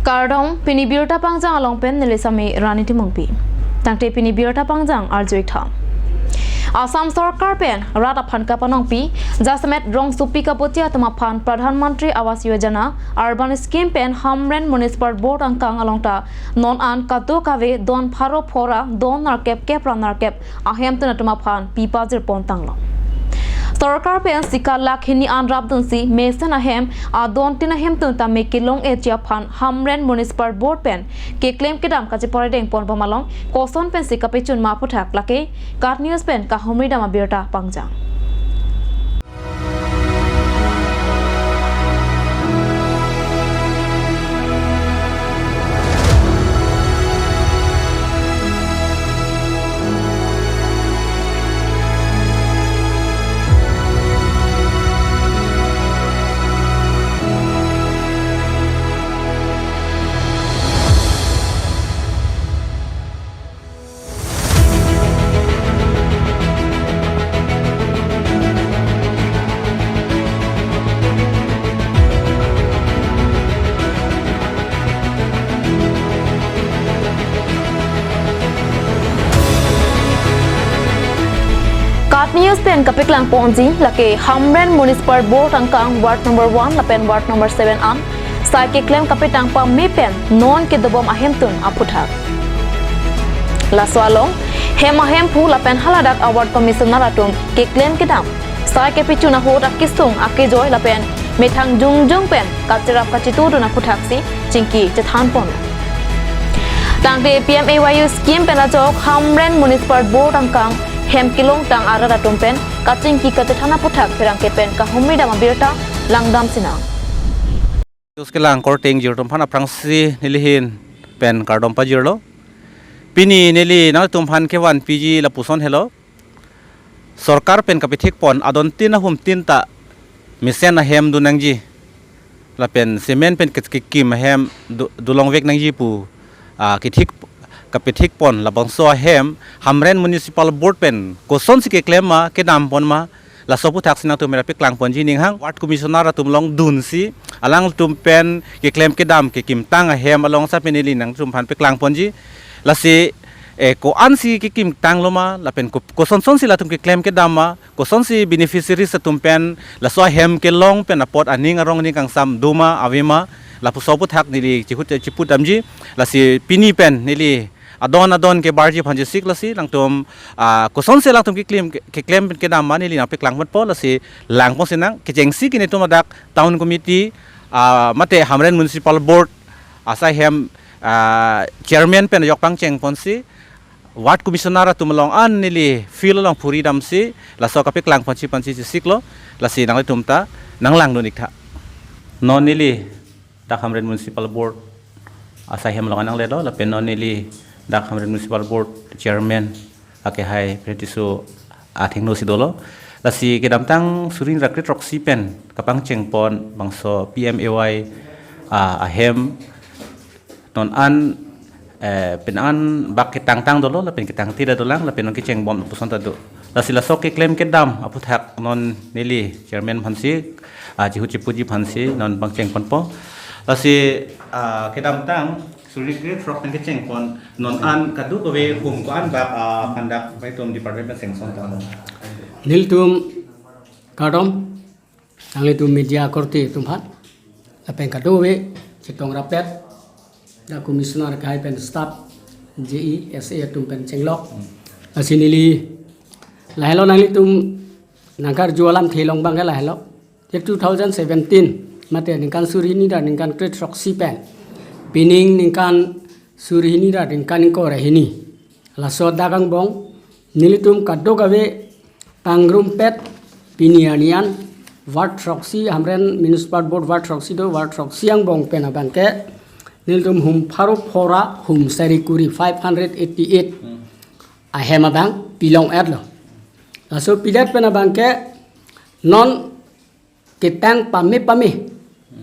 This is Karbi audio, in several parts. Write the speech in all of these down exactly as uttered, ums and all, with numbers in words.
Kardom, pini birta pangjang along pen neli Sami Rani Timungpi. Tangte pini birta pangjang arju-ik tha. Assam Sorkar pen rat aphan kapanongpi, jasemet rongsopi kaputi atum aphan Pradhan Mantri Awas Yojana, Urban Scheme pen Hamren Municipal Board angkang along ta non an kadokave don pharo phora don nerkep kep ra nerkep ahemtun atum aphan pipajir pon tanglo. Sorkar pen sika lakh hini an rapdunsi mesen ahem adon tin ahemtun tame kelong-etji aphan Hamren Municipal Board pen keklem kedam kachiparedeng pon bom along koson pensi kapechun ma aphuthak lake KAT News pen kahumri dam abirta pangjang. KAT News pen kapeklang ponji lake Hamren Municipal Board angkang Ward number one lapen Ward number seven an sai keklem kapetang pame pen non kedobom ahemtun aphuthak. Laso along hem ahemphu lapen haladak a-Ward Commissioner atum keklem kedam sai kepechun ahut akesung akejoi lapen methang jongjong pen kacherap kachetudun aphuthaksi chingki chethan pon. Tangte P M A Y U scheme pen ajok Hamren Municipal Board angkang hem kelongtang arat atum pen kachingki kachethan aphuthak pherangke pen kahumri dam abirta langdam sinang. News kelang korte ingjir atum aphan aphrangsi neli ahin pen kardom pajirlo. Pini neli nangtum aphan kevan piji lapuson helo. Sorkar pen kapethik pon adon tin ahum tin ta mesen ahem dun nangji lapen cement pen ke-, kekim ahem du-, dulongvek nangji pu, ah, kethik, kapethik pon labangso ahem Hamren Municipal Board pen kosonsi keklem ma kedam pon ma, laso aphuthaksi nangtum mera peklang ponji ning hang. Ward Commissioner atum along dunsi alangtum pen keklem kedam kekimtang ahem along sa pen neli nangtum aphan peklang ponji. Lasi, eh, ko-ansi kekimtanglo ma lapen ko-, kosonsonsi latum keklem kedam ma, kosonsi beneficiaries atum pen laso ahem kelong pen apot aning arong aning kangsam do ma ave ma, lapuson aphuthak neli chihut chiput damji. Lasi pini pen neli adon adon kebarji aphan chesik lasi nangtum, ah, kosonsi alangtum keklem, keklem kedam ma neli nangpeklang ponpo. Lasi lang ponsi nang kechengsi ke netum adak Town Committee, ah, mate Hamren Municipal Board asai hem, ah, Chairman pen ajok pangcheng ponsi Ward Commissioner atum along an neli field along phuri damsi laso kapeklang ponsi ponsi chesiklo. Lasi nanglitum ta nanglangdun-ik tha. Non neli dak Hamren Municipal Board asai hem along an nangledetlo lapen non neli dak Hamren Municipal Board Chairman akehai Pretiso athengno si dolo. Lasi kedamtang suri hini ra kre-throksi pen kapangcheng pon bangso P M A Y, ah, ahem non an, eh, pen an bak ketangtang dolo lapen ketangte ta dolang lapen non kecheng bom lapuson ta do. Lasi laso keklem kedam aputhak non neli Chairman aphansi, ah, chihut chiputji aphansi non pangcheng ponpo. Lasi, ah, kedamtang suri hini ra kre-throk pen kecheng pon non an kadokave hum ko-an bak, ah, aphan dak bai atum department pen sanction tanglo. Nelitum kardom nanglitum media korte atum aphan lapen kadokave chetong rapet dak Commissioner akehai pen staff, J E, S A atum pen chenglok. Lasi neli lahelo nanglitum nangkarju alamthe along abangke lahelo. Je two thousand seventeen mate ningkan suri hini ra ningkan kre-throksi pen pining ningkan suri hini ra ningkan ingkoi ra hini, laso adak angbong nelitum kadokave pangrumpet pini arni an Ward throksi, Hamren Municipal Board Ward throksi do, Ward throksi angbong pen abangke nelitum hum pharo phora hum sari kuri, five hundred eighty-eight ahem abang pilong-etlo. Laso pidet pen abangke non ketang pame pame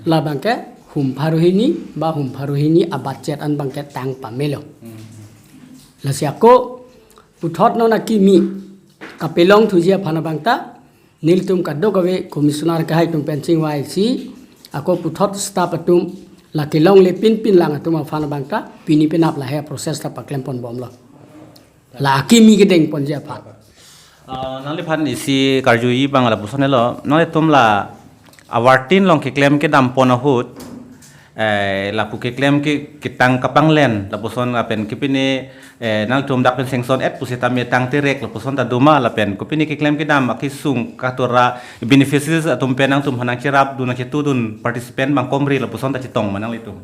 labangke hum pharo hini ba hum pharo hini a-budget an abangke tang pamelo. Lasi ako puthot non akimi kapelong thuji aphan abang ta nelitum kadokave Commissioner akehai atum pen chingvaisi ako puthot staff atum la kelongle pinpin lang atum aphan abang ta pini penap lahai process ta paklem ponbomlo. La akimi kedeng ponji aphan. Ah, nangliphan isi karjuji abang lapuson helo, nanglitum la awartin along keklem kedam pon ahut, eh, lapu keklem ke ketang kapanglen lapuson lapen kepine, eh, nangtum dak pen sanction et pusitame tangterek lapuson ta doma lapen kopine keklem kedam akesung katora beneficiaries atum pen nangtum aphan nangcherapdun nangchetudun participant abang komri lapuson ta chetong ma nanglitum?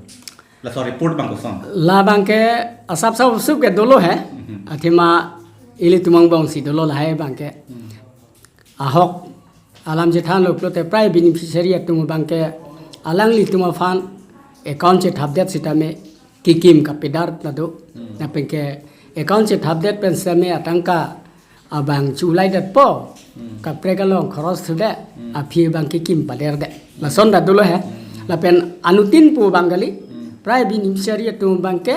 Laso report abang koson? La abang ke asap sap sup ke dolo he. Mhm. Athema ilitum angbong si dolo lahai abang ke. Hmm. Ahok alam chethanlo pulote prai beneficiary atum abang ke alanglitum aphan account chethapdet sitame kekim kapedar ta do. Hmm. Lapen ke account chethapdet pen sitame atangka abang chulai detpo. Hmm. Kaprek along khoros thude. Hmm. Aphi abang kekim pader de. Lason ta dolo he. Hmm. Lapen anuttin pu abang kali. Hmm. Prai beneficiary atum abang ke,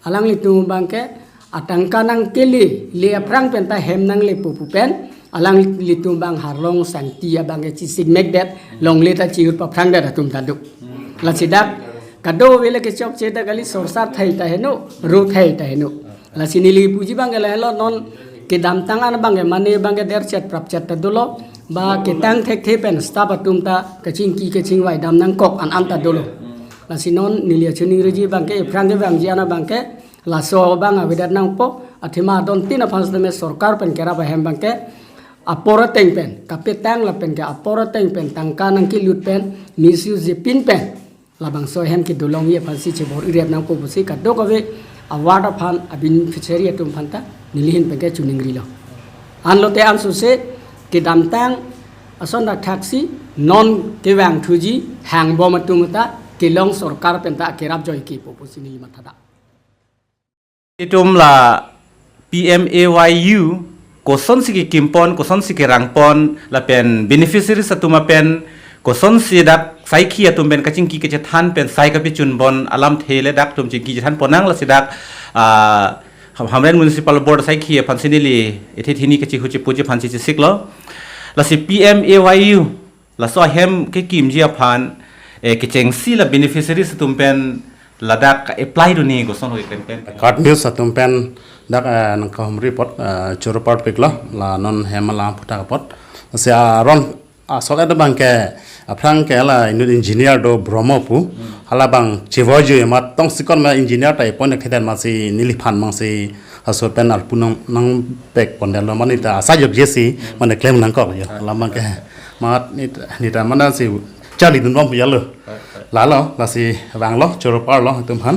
alanglitum abang ke, atangka nangkele, le aphrang pen ta hem nanglepo pu pen, alanglitum abang harlong sangti abang ke chesik mekdet, longle ta chihut paphrangdet atum ta do. Hmm. Lasi dak kadokave le kechokche ta kali, sorsar thai ta heno, ro thai ta heno. Lasi neli puji abang ke lahelo, non kedamtang an abang ke mane abang ke derchet prapchet ta dolo, ba ketang thekthe pen staff atum ta kachingki kachingvai dam nangkok an an ta dolo. Lasi non neli achuning riji abang ke, ephrang kevangji an abang ke, laso abang avedet nangpo, athema adontin aphan sitame sorkar pen kerap ahem abang ke apor ateng pen kapetang lapen ke apor ateng pen tangka nangkelut pen misuse jepin pen labangso ahem kedolongji aphan si chebor-irep nangpo pusi kadokave award aphan abeneficiary atum aphan ta neli ahin pen ke chuningrilo. Anlote ansose kedamtang ason dak thaksi non kevang thuji hangbom atum ta kelong sorkar pen ta akerap joike po pusi neli mathada. Itum la P M A Y U kosonsi kekim pon, kosonsi kerang pon, lapen beneficiaries atum apen kosonsi dak saikhi atum pen kachingki kachethan pen sai kapechun pon alamthe le dak atum chingki chethan pon nang, lasi dak, ah, Ham-, Hamren Municipal Board saikhi aphan si neli ethe thini kachihu chipuji aphan si chesiklo. Lasi P M A Y U laso ahem kekimji aphan, eh, kechengsi la beneficiaries atum pen ladak apply dunji koson ho campaign? Card news atum pen dak, eh, nangkahumri apot, eh, choro parpiklo, la non hem alam aphuthak apot. Si aron asol ada abang ke aphrang ke la inut engineer do Bromo pu. Hmm. Hala abang chevoju emat tongsekon ma engineer ta epon ek theten masi neliphan masi aso pen arpu nang, nangpek pondetlo, mane ta asa jokjesi, mane klem nangkoklo. Hala abang ke mat nit-, nita mana si charlidunbom pu jalo. Lalo, lasi vanglo, choro parlo atum aphan.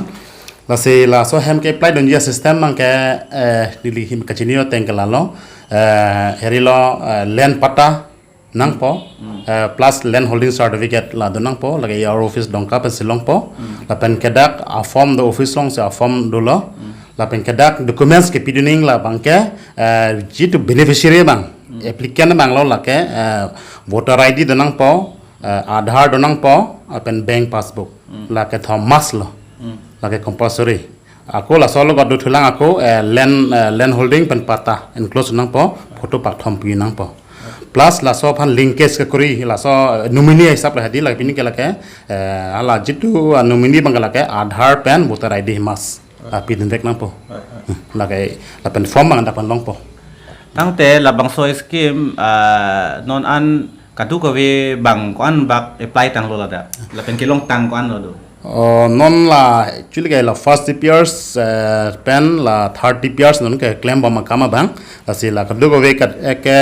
Lasi laso hem ke apply dunji asystem abang ke, eh, neli ahin kachini ateng ke lalo, eh, harilo, eh, land patta nangpo, hmm, eh, plus land holding certificate la do nangpo, lake E R O office Dongka pensi longpo, hmm, lapen ke dak aform do office alongsi aform dolo, hmm, lapen ke dak documents kepi dunji la abang ke, eh, jitu beneficiary abang, hmm, applicant abang lo lake, eh, voter I D do nangpo, eh, Aadhaar do nangpo, lapen bank passbook, hmm, lake thom must lo, hmm, lake compulsory. Ako laso lo gadu thulang ako, eh, land, eh, land holding pen patta enclose nangpo, photo pakthom pi nangpo. Plus laso aphan linkage kekuri, laso, eh, nominee hisap le hadi lake pini ke lake, eh, hala jitu, ah, nominee abang ke lake Aadhaar pen voter I D must, ah, pidun vek nangpo. Hmm, lake lapen form abang dak pen longpo. Tangte labangso scheme, ah, non an kadokave abang ko-an bak apply tanglo ladak? Lapen kelongtang ko-an lo do? Oh, non la actually ke la first D P Rs, eh, pen la third D P Rs non keklembom akam abang. Lasi la kadokave kat, eh, ke,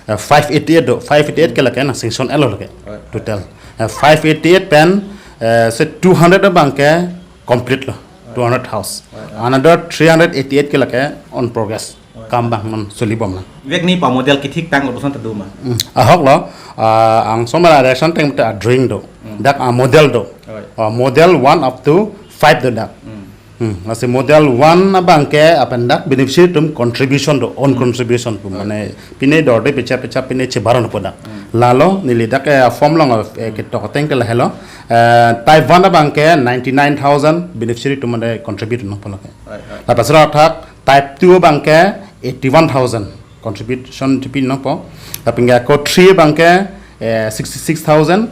eh, five eighty-eight do. Five eighty-eight ke lake nang sanction etlo lake. Right. Total. Eh, five eighty-eight pen, eh, se two hundred abang ke complete lo. Two hundred house. Right, right. Another three hundred eighty-eight ke lake on progress. Kam abang non solibom nang. Vek ni pa model kethik tang lapuson ta do ma? Hmm. Ahok lo, ah, angsong ma la ration ateng ta a-drawing do. Hmm. Dak a-model do. Oi. Ah, model one up to five do dak. Hmm. Hmm. Lasi model one abang ke lapen dak beneficiary atum contribution do, own, hmm, contribution pu. Oi. Mane pine dorde pecha pecha pine chebaron po dak. Hmm. Lalo neli dak, eh, form along, eh, ketok ateng ke lahelo. Eh, type one abang ke ninety-nine thousand beneficiary atum mane contribute nangpo lake. Oi, oi. Lapen sera thak type two abang ke eighty-one thousand contribution chipi nangpo. Lapen ke ako three abang ke, eh, sixty-six thousand,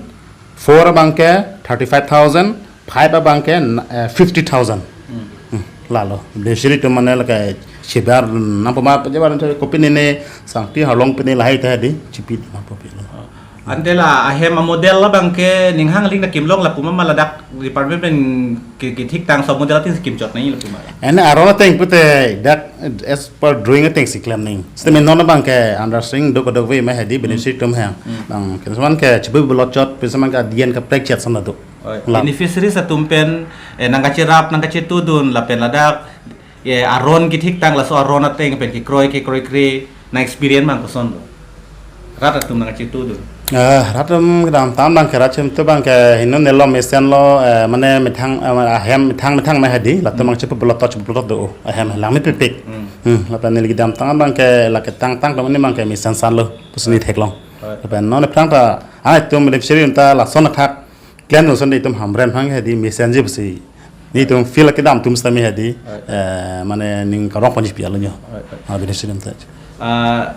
four abang ke thirty-five thousand, five abang ke, eh, fifty thousand. Hmm, lalo. Beneficiary atum mane lake chebar nangpo ma, chebar nangpo kopine ne sangti harlong pine lahai ta di, chipi nangpo pilo. Ante la ahem a-model labang ke ning hang ling na kimlong lapu ma, ma ladak department pen ke, kethik tang so model atin kimchot nangji lapu ma? Ene aron ateng pute dak as per drawing ateng si klem nangji. Sitame non abang ke understanding do kadokave ma hedi, beneficiary atum hang. Hmm. Bang, ke seman ke chipu bulot chot, pe seman ke dian kaprek chet sana do. Oi, la. Beneficiaries atum pen, eh, nangkacherap, nangkachetudun, lapen ladak, eh, aron kethik tang laso aron ateng pen kekroi, kekroikre, nang-experience mang koson lo? Rat atum nangkachetudun. Eh, rat atum kedamtang abang ke rat atum abang ke heno nelo mesen lo, eh, mane methang, eh, ahem methang methang ma hedi, latum Hmm. abang chipu bulot chot, chipu bulot do, ahem lang mepipik. Hmm. Hmm, lapen neli kedamtang abang ke lake tang tang atum mane abang ke mesen san lo, pusi neli theklong. Oi. Lapen non aphrang ta, ah, itum beneficiary ta lason athak klem lo son de itum Hamren hang hedi mesenji pusi. Netum field kedam atum sitame hedi, Right. eh, mane ning karong ponji pi alo nyo. Right, right. Ah, beneficiary atum ta. Ah,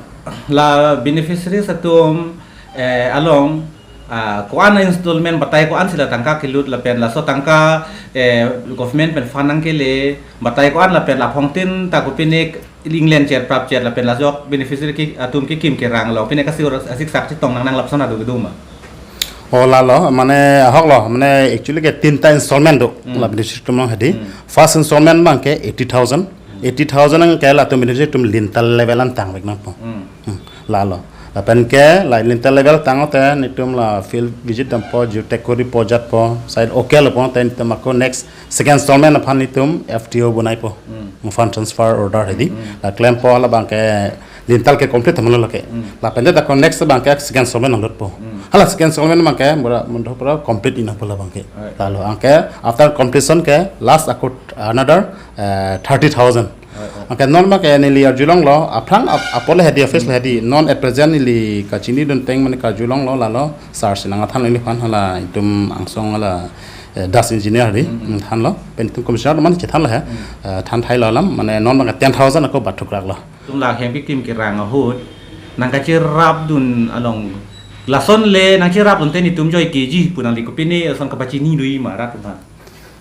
la beneficiaries atum, eh, along, ah, ko-an installment batai ko-an si la tangka kelut lapen laso tangka, eh, government pen fund nangkele batai ko-an lapen la phongtin ta kopine inglen cher prap cher lapen lajok beneficiary ke atum kekim kerang lo, pine kasi ora asik sak chetong nang nang lapson adu kedo ma? Oh, lalo, mane ahok lo, mane actually ke tinta installment do, Hmm. la beneficiary atum along hedi. Hmm. First installment abang ke eighty thousand, eighty thousand abang ke latum beneficiary atum lintel level an tangvek nangpo. Hmm. Hmm, lalo. Lapen ke la lintel level tangte netum la field visit dampo, geotech kori pojatpo, site okay lopo, te netum ako next second installment aphan netum F T O bonaipo. Hmm. Fund transfer order hedi. Hmm. La klempo labang ke lintel ke complete thamlo lake. Hmm. Lapen ta ako next abang ke second installment nanglutpo. Hmm. Hala second installment abang ke mura mundo pura complete inangpo labang ke. Right. Lalo abang ke after completion ke last ako another, eh, thirty thousand. Right, right. Abang ke non abang ke neli arjulong lo, aphrang ap-, apor le hedi office le hedi, non at present neli kachinidun ateng mane karjulong lo, lalo sar si nangthan neliphan hala itum angsong hala, eh, das engineer di, Hmm, hmm. than lo, pen itum commissioner man chethan lo he, Hmm. eh, than thai lo alam, mane non abang ke ten thousand ako bathukrak lo. Itum la ahem kekim kerang ahut, nangkacherapdun along, lason le nangcherapdun te netum joike ji pu nangli kopine ason kapachini doji ma rat atum aphan?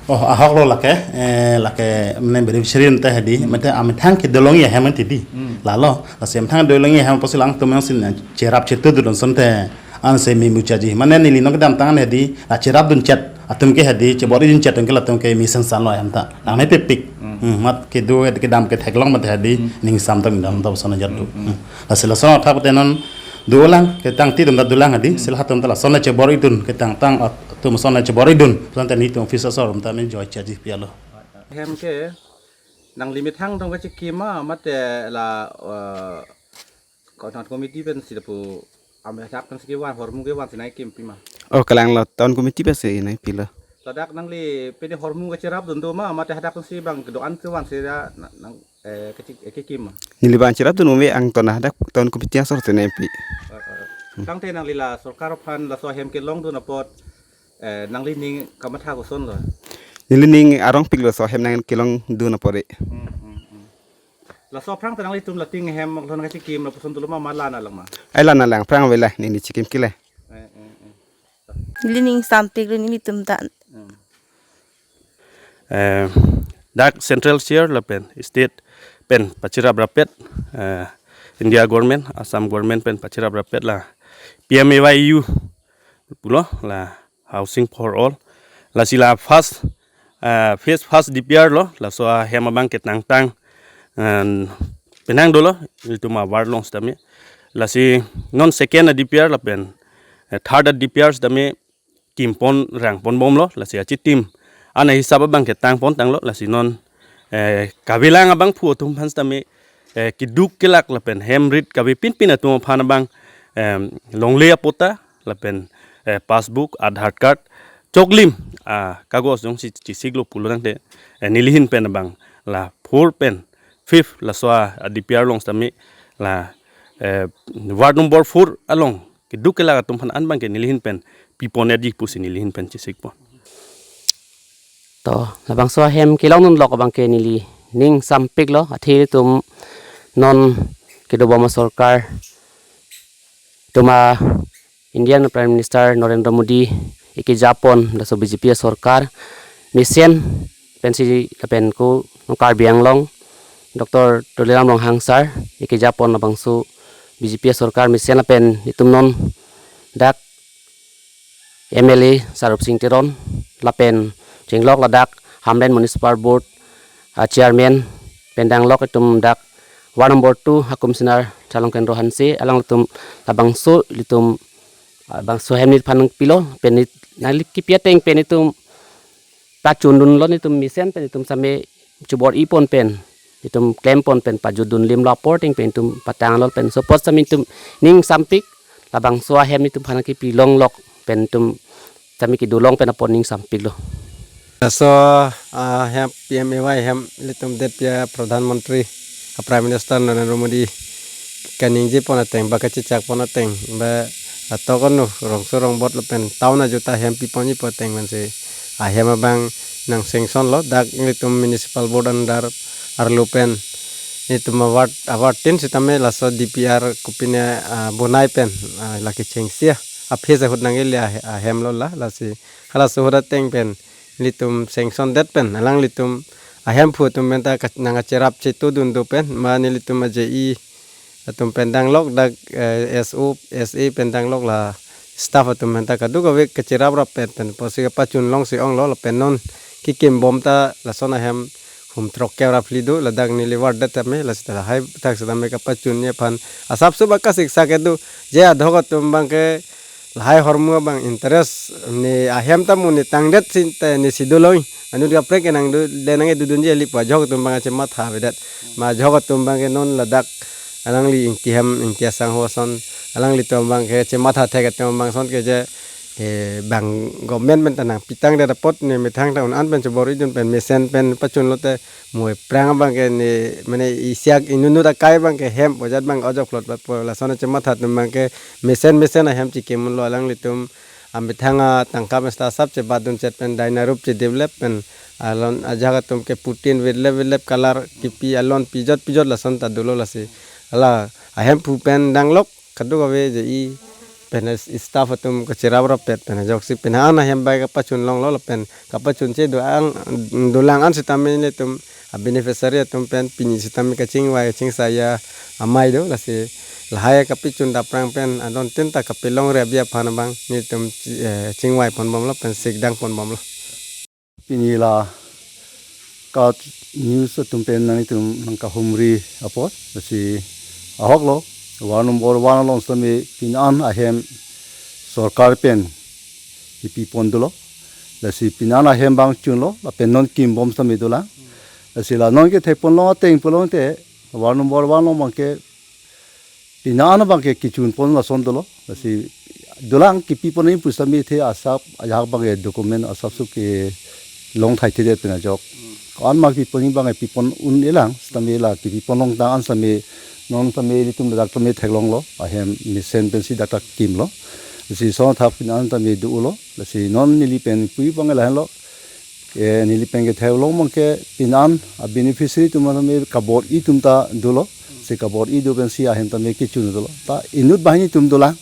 Oh, ahok lo lake, eh, lake mane beneficiary atum ta hedi, Hmm. mate amethang kedolongji ahem ti di. Hmm. Lalo, lasi amethang kedolongji ahem apotsi lang atum si cherap chetudun asonte, ansi memuchaji. Mane neli non kedamtang hedi, la cherapdun chet atum ke hedi, chebor-idun chet atum ke latum ke mesen san lo ahem ta. Lang mepipik. Hmm. Hmm, mat kedo hedi kedam ketheklong mate hedi, Hmm. ning sam tang dam ta son ajat do. Hmm, hmm. Hmm. Lasi lason athak te non dolang, ketang ti dam ta dolang hedi, Hmm. si la atum ta lason chebor-idun, ketang tang atum son chebor-idun, son te netum office asor atum ta ne joi chaji pi alo. Ahem ke nangli methang dong kachekim ma mate la, eh, town committee pensi lapu amethang pensi kevan, hormu kevan si nangkimpi ma? Oh, kalang lo, town committee pensi nangpilo. Ladak nangli pine hormu kacherapdun do ma mate hadak pensi bang kedo-an kevan si ra na-, nang, eh, kachek, eh, kekim ma? Neli bang cherapdun ume angton hadak town committee asor si nangpi. Eh, eh. Hmm. Tangte nangli la sorkar aphan laso ahem kelongdun apot, eh, nangli ning kamatha koson lo? Neli ning arongpik lo laso ahem nangkelongdun apot re. Hmm, hmm, hmm. Laso aphrang ta nanglitum lating ahem aklong kachekim lapuson dolo ma, ma la-an alang ma? Ai la-an alang, aphrang avela neli chekim kele. Eh, eh, eh. Neli ning sampik lo nelitum ta. Hmm. Eh, dak central chair lapen state pen pachirap rapet, eh, India government, Assam government pen pachirap rapet la P M A Y U pulo la Housing for All. Lasi la first, eh, phase first D P R lo, laso ahem abang ketang tang, eh, penang dolo, ilitum award along sitame. Lasi non second D P R lapen, eh, third D P R sitame kimpon rangpon bomlo, lasi achitim ana hisap abang ketangpon tanglo, lasi non, eh, kavelang abangphu atum aphan sitame, eh, keduk kelak lapen hem rit kave pinpin atum aphan abang, em, longle apota, lapen, eh, passbook, Aadhaar card, choklim, ah, kagos jongsi chesiklo pulo tangte, eh, nelihin pen abang la four pen fifth laso a D P R along sitame la, eh, ward number four along keduk kelak atum aphan an abang ke nelihin pen pipon-etji pusi nelihin pen chesikpo. To, labangso ahem kelongdun lok abang ke neli ning sampik lo, athe ilitum non kedobom asorkar, itum a Indian Prime Minister Narendra Modi ikejapon laso B J P asorkar, mesen pensi lapen ko Karbi Anglong Doctor Tuliram Ronghang sir ikejapon labangso B J P sorkar mesen lapen itum non dak M L A Sarup Singh Teron lapen chenglok ladak Hamren Municipal Board a chairman pen danglok itum dak ward number two a commissioner Chalong Kendro Hanse alanglitum labangso ilitum, ah, bangso hem neliphan nangpilo pen neli nangli kipi ateng pen itum pachundunlo, itum mesen pen itum same chubor-ipon pen itum klempon pen pajutdun lim lo apor ting pen itum patanglo pen suppose same itum ning sampik labangso ahem itum aphan kipi longlok pen itum same kedolong pen apor ning sampiklo. Laso, ah, hem P M A Y hem ilitum det pia Pradhan Mantri, ah, Prime Minister Narendra Modi kaningjepon ateng ba kachechakpon ateng ba atok anu rongso rongbot lapen town ajut ahem piponji pu ateng pensi ahem abang nang sanction lo dak ilitum municipal board under arlo pen itum award award tin sitame laso D P R kopine, ah, bonai pen, ah, lake chengsia aphis ahut nangkele ahe- ahem lo la lasi halaso ahut ateng pen ilitum sanction det pen alanglitum ahemphu atum penta ka- nang kacherap chetudun do pen ma nelitum a J E atum pen danglok dak, eh, S O, S A pen danglok la staff atum penta kadokave kacheraprap pen pen pusi kapachun longsi onglo lapen non kikim bom ta lason ahem hum throk kerap phli do ladak neli ward det tame lasi ta lahai thak setame kapachunji aphan asapso ba kasiksak kedo je adhok atum abangke lahai ahormu abang interest ne ahem ta mo ne tangdet sinte nesi doloi. Anut kaprek ke nangdo le nangkedodunji kali pu ajok atum abang chematha avedet. Ma ajok atum abangke non ladak alangli Ingti hem Ingti asangho ason alanglitum abangke chematha thek atum abang ason ke je, eh, bang government penta nangpitangdet apot ne methang ta un-an pen chubor-idun pen mesen pen pachunlote mo aphrang abangke ne mane isiak inutnut akai abangke hem pu ajat abang ajok plot bat pu lason chematha atum abangke mesen mesen ahem chikim unlo alanglitum amethang atangka mesta asap chebatdun chet pen daina rup che develop pen alon ajak atum ke putin vedlep vedlep color kipi alon pijot pijot lason ta dolo lasi. Ala ahemphu pen danglok kadokave J E pen staff atum kacheraprap pen pen ajoksi pen an ahem bai kapachun longlo lapen kapachun che do-ang dolang an sitame nelitum a beneficiary atum pen pini sitame kachingvai chingsai amei do lasi lahai kapachun daprang pen adon tin ta kapelongre abi aphan abang nelitum, eh, chingvai ponbomlo pen sikdang ponbomlo. Pini la ka news atum pen nanglitum nangkahumri apot lasi ahoklo ward number one along sitame pini an ahem sorkar pen kipipon dolo. Lasi pini an ahem abang chunlo lapen non kimbom sitame dolang. Lasi la non kethekponlong ateng pulote ward number one along abangke pini an abangke kichunpon lason dolo. Lasi dolang kipipon ipusitame the asap ajak abangke document asapso kelong thai thedet pen ajok. Ko-an ma kipiponji abangke pipon un-elang sitame la kipipon longtang an sitame non sitame ilitum ladak tame theklonglo ahem mesen pensi dak ta kimlo. Lasi lason athak pini an tame dolo. Lasi non neli pen pu abangke lahenlo. Eh, neli pen ketheklong abangke pini an a beneficiary atum tame kabor-i atum ta dolo. Si kabor-i do pensi ahem tame kichun dolo. Ta inut banghini atum dolang.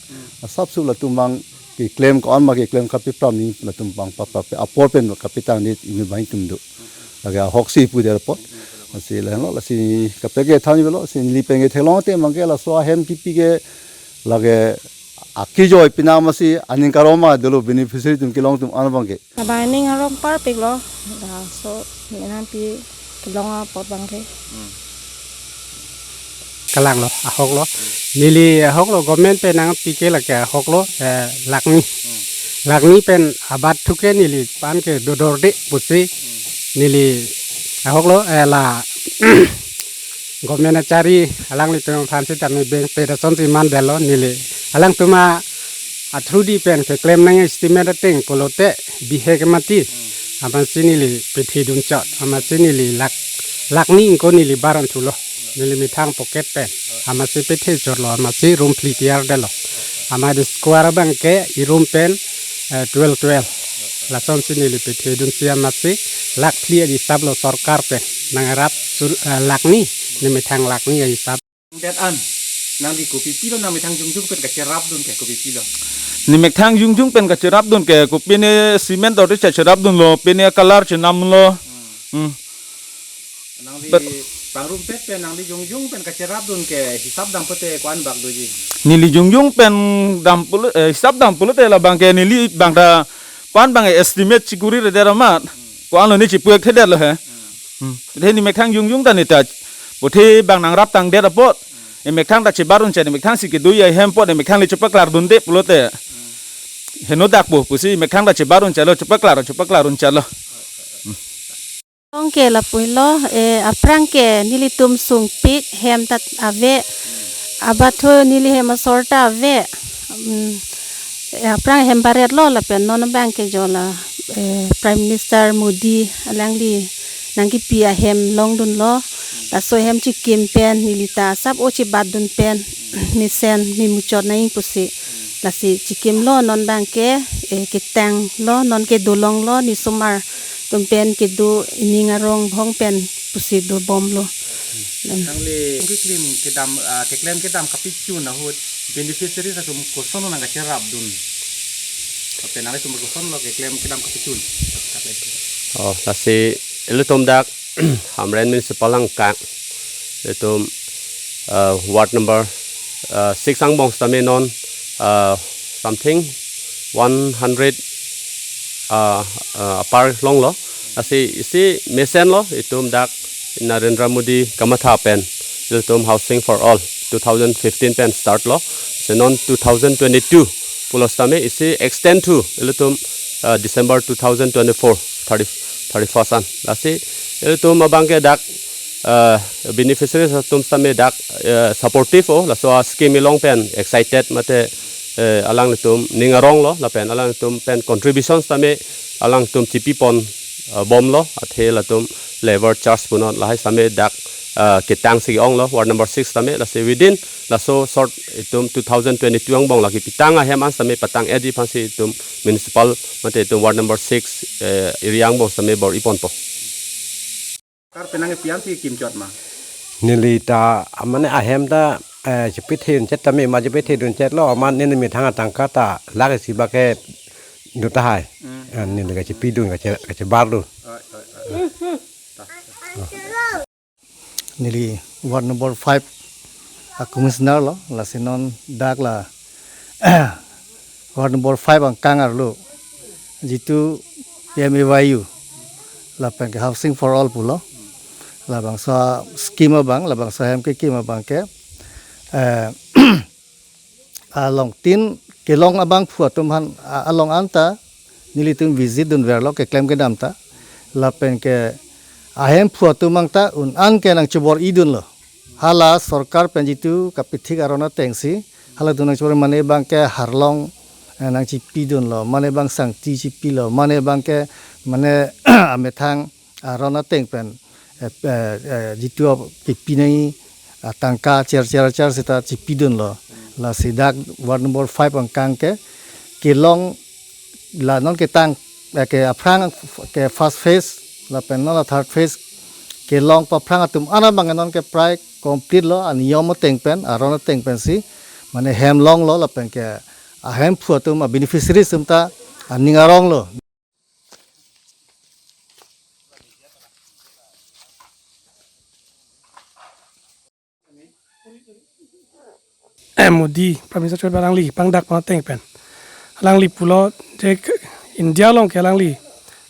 Asapso latum abang keklem ko-an ma keklem kapipram ni latum abang paprap apor pen kapitangdet inut banghini atum do. Lake ahoksi pudet apot. Lasi lahenlo lasi kaprek kethanji avelo si neli pen ketheklong ateng abangke laso ahem kipi ke lake akejoi pini an masi aning karoma dolo beneficiary atum kelong atum an abangke. Abang ning arong parpiklo. Laso menang pi kelong apot abangke. Kalanglo, ahoklo. Neli ahoklo, government pen nangpi ke lake ahoklo, eh, lakni. Lakni pen abat thuke neli pan ke dodorde pusi neli ahoklo, eh, la government achari alanglitum aphan sitame beng pedason si mandetlo neli. Alangtum a athudi pen keklem nang estimate ateng pulote bihek mati. Amatsi neli pethedun chot. Amatsi neli lak, lakni ingko neli baron thulo. Neli methang pocket pen. Amatsi pethechotlo. Amatsi room phli tiar detlo. Amat square abangke i room pen, eh, twelve twelve. Lasonsi neli pethedunsi amatsi lakphli ahisaplo sorkar pen. Nangrap sur, eh, lakni. Ne methang lakni ahisap. Det an. Nangli kopi pilo, nang methang jongjong pen kacherapdun ke kopi pilo? Ne methang jongjong pen kacherapdun ke kopine cement ori che cherapdunlo, pine color chenamlo. Hmm. Nangli But pangrumpet pen nangli jongjong pen kacherapdun ke hisap dam pute ko-an bak doji? Neli jongjong pen dam pulo, eh, hisap dam pulote labang ke neli bang ta ko-an bang estimate chikuri re der amat. Ko-anlo ne chipu-ek thedetlo he. Hmm. He ne methang jongjong ta ne ta puthe bang nangrap tangdet apot. Ne methang ta chebar-un che, ne methang si kedo ahem apot, ne methang le chepaklardunde pulote. Heno dak po pusi methang ta chebar-un chelo, chepaklar, chepaklar-un chelo. Ong ke lapuilo, eh, aphrang ke nelitum sungpik hem ta ave, abatho neli hem asor ta ave, mm, eh, aphrang hem baretlo lapen non abang ke jo la, eh, Prime Minister Modi alangli nangkipi ahem longdunlo, laso hem chikim pen neli ta asap o chebatdun pen mesen memuchot nangji pusi. Lasi chikimlo non abang ke, eh, ketanglo, non ke dolonglo, ne osomar atum pen kedo, ening arong hong pen pusi dobomlo. Nangli keklim kedam, ah, keklem kedam kapachun ahut beneficiaries atum kosonlo nang kacherapdun? Ape nanglitum kosonlo keklem kedam kapachun? Oh, lasi ilitum dak Hamren Municipal angkang, ilitum, uh, ward number, uh, six angbong sitame non, uh, something one hundred, uh, uh, apar longlo. Lasi isi mesenlo, itum dak Narendra Modi kamatha pen ilitum Housing for All two thousand fifteen pen startlo. Si non two thousand twenty-two pulo sitame isi extend to ilitum, uh, December two thousand twenty-four, thirty, thirty-first an. Lasi ilitum abang ke dak, uh, beneficiaries atum sitame dak, uh, supportive o, laso a-scheme along pen excited mate, uh, alanglitum ning aronglo, lapen alanglitum pen contributions sitame alanglitum chipipon, uh, bomlo, athe latum labour charge punon, lahai sitame dak, uh, ketang si onglo, ward number six sitame. Lasi within laso sort itum two thousand twenty-two angbong la kepitang ahem an sitame patang-etji aphansi itum municipal mate itum ward number six, eh, area angbong sitame bor-iponpo. Kar penang pi-an si kimchot ma? Neli ta, ah, mane ahem ta, eh, chepithedun chet tame, ma chepithedun chetlo, ma neli methang atangka ta lakh isi bak ke do tahai. Hmm. Eh, neli kachepidun, kache, kachebardun. Oi, oi, oi. Neli ward number five a-commissioner lo, lasi non dak la ward number five angkang arlo, jitu P M A Y U, lapen ke Housing for All pulo, labangso scheme abang, labangso hem kekim abang ke, eh, alongtin kelong abangphu atum aphan, a-, along anta nelitum visit dunverlo keklem kedam ta, lapen ke ahemphu atum abang ta un-an ke nangchobor-idunlo. Hala sorkar pen jitu kapithik aron atengsi, halatum nangchobor, mane abang ke harlong, eh, nangchipidunlo, mane abang sangti chipilo, mane abang ke, mane amethang aron ateng pen, eh, eh, eh, jitu kipi nangji atangka chercher cher seta chipidunlo. Lasi dak ward number five angkang ke kelong, la non ketang, eh, ke aphrang ke first phase, lapen non la third phase kelong paphrang atum an abang non ke prai complete lo, aniyom ateng pen, aron ateng pensi, mane hem longlo, lapen ke ahemphu atum, a-beneficiaries atum ta aning aronglo. Eh, Modi, Prime Minister Choi alangli pangdak pon ateng pen, alangli pulo je ke India along ke alangli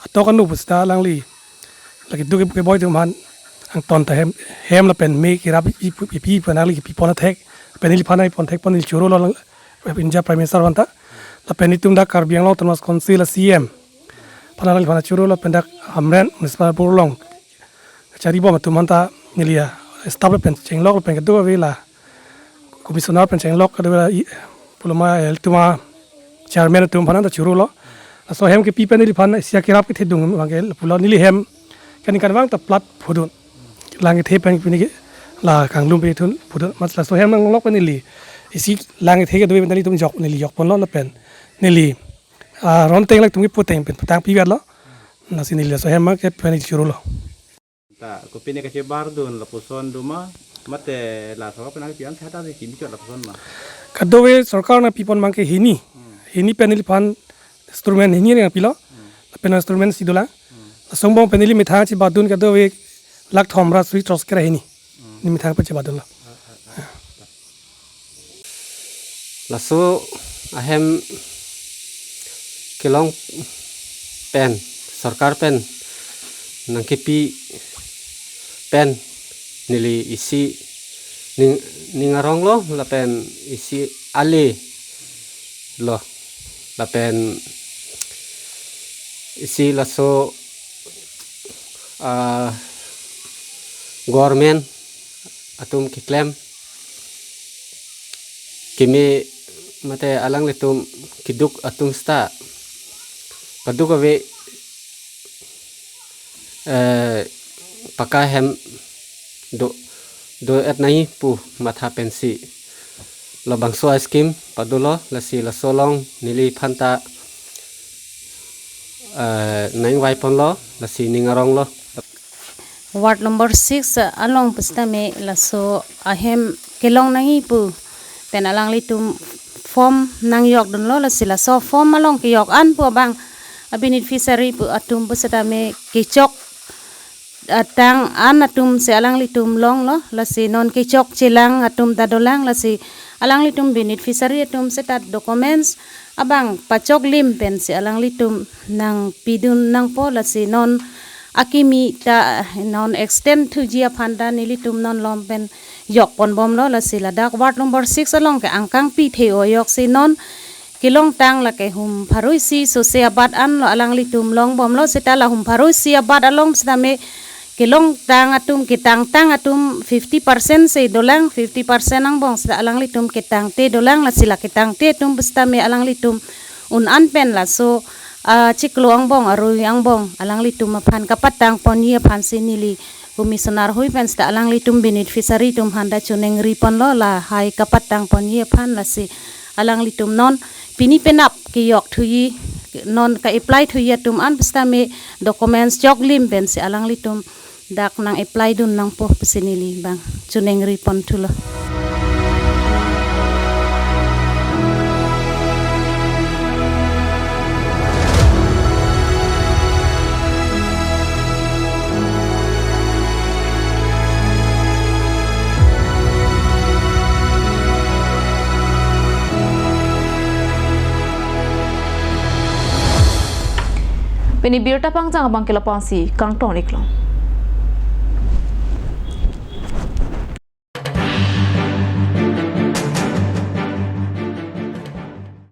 atok anu pusita alangli lake duk ke boi atum aphan angton ta hem, hem lapen me kerap pi, pi, pi, pi, pen alangli pipon athek, pen neliphan pipon thekpon, neli chorolo lang, eh, India Prime Minister aphan ta. Lapen itum dak Karbi Anglong Autonomous Council a-C E M aphan, alangliphan choro lapen dak Hamren Municipal Board along kacharibom atum aphan ta neli a-staff lapen chenglok lapen kedo ave la commissioner pen chenglok kedo ave la i, puloma, eh, itum a-chairman atum aphan ta chorolo. Laso hem kepi pen neliphan isi akerap kethedung abang ke pulo neli hem kaningkan vang ta plat phodun. Lang kethe pen pini ke la kanglum pethun phodun. Amat laso hem nanglok pen neli isi lang kethe kedo ave pen nelitum jok, neli jokponlo lapen neli, ah, aron ateng latum kepu ateng pen patang pivetlo. Lasi neli laso hem abang ke pen neli chorolo. Ta kopine kachebardun lapuson do ma? Mate la sorkar pen nangpi an thata si kimi chot lapuson ma. Kadokave sorkar nangpipon abang ke hini. Hmm. Hini pen neliphan instrument hini nangpilo. Hmm. Lapen instrument si dolang. Hmm. Lason angbong pen neli methang chebadun kadokave lakh thom ra suri throk kre hini. Hmm. Neli methang pen chebadunlo. Ah, ah, ah. Laso ahem kelong pen, sorkar pen nangkepi pen neli isi ning, ning aronglo lapen isi ale lo lapen isi laso, ah, government atum keklem keme mate alanglitum keduk atum seta kadokave, eh, paka hem do, do-et nangji pu matha pensi labangso a-scheme padolo lasi laso along neliphan ta, eh, nangvaiponlo lasi ning aronglo. Ward number six along pusitame laso ahem kelong nangji pu pen alanglitum form nangjokdunlo lasi laso form along kejok an pu abang a-beneficiary pu atum pusitame kechok, ah, tang an atum si alanglitum longlo lasi non kechok chelang atum ta dolang lasi alanglitum beneficiary atum seta documents abang pachok lim pensi alanglitum nangpidun nangpo lasi non akimi ta non extend thuji aphan ta nelitum non malom pen jokponbomlo lasi ladak ward number six along ke angkang pithe o joksi non kelongtang lake hum pharo isi sose abat anlo alanglitum longbomlo seta la hum pharo isi abat along sitame kelongtang atum ketangtang atum fifty percent si dolang, fifty percent angbong seta alanglitum ketangte dolang lasi la ketangte atum pusitame alanglitum un an pen laso, ah, chiklo angbong arui angbong alanglitum aphan kapatangponji aphansi neli commissioner hui pen seta alanglitum beneficiary atum aphan ta choningriponlo lahai kapatangponji aphan lasi alanglitum non pini penap kejok thuji non ka-apply thuji atum an pusitame documents chok lim pensi alanglitum dak nang-apply dun nangpo pusi neli abang choningriponthulo. Pini birta pangchang abang ke lapu-ansi kangton-iklo.